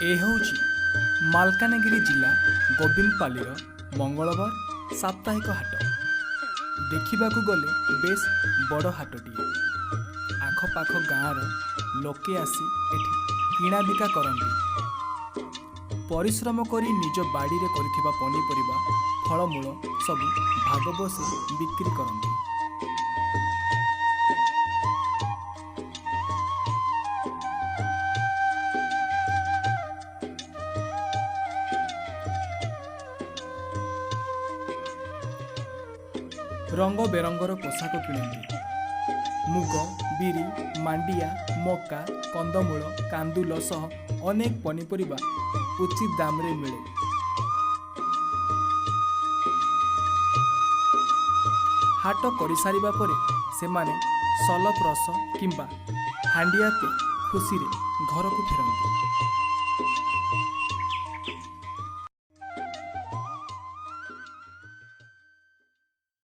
ଏ ହେଉଛି ମାଲକାନଗିରି ଜିଲ୍ଲା ଗୋବିନ୍ଦପାଲିର ମଙ୍ଗଳବାର ସାପ୍ତାହିକ ହାଟ। ଦେଖିବାକୁ ଗଲେ ବେଶ ବଡ଼ ହାଟଟିଏ। ଆଖପାଖ ଗାଁର ଲୋକେ ଆସି ଏଠି କିଣାବିକା କରନ୍ତି। ପରିଶ୍ରମ କରି ନିଜ ବାଡ଼ିରେ କରିଥିବା ପନିପରିବା, ଫଳମୂଳ ସବୁ ଭାଗ ବସି ବିକ୍ରି କରନ୍ତି। ରଙ୍ଗ ବେରଙ୍ଗର ପୋଷାକ କିଣନ୍ତି। ମୁଗ, ବିରି, ମାଣ୍ଡିଆ, ମକା, କନ୍ଦମୂଳ, କାନ୍ଦୁଲ ସହ ଅନେକ ପନିପରିବା ଉଚିତ ଦାମରେ ମିଳେ। ହାଟ କରିସାରିବା ପରେ ସେମାନେ ସଲପ ରସ କିମ୍ବା ହାଣ୍ଡିଆ ପିଇ ଖୁସିରେ ଘରକୁ ଫେରନ୍ତି।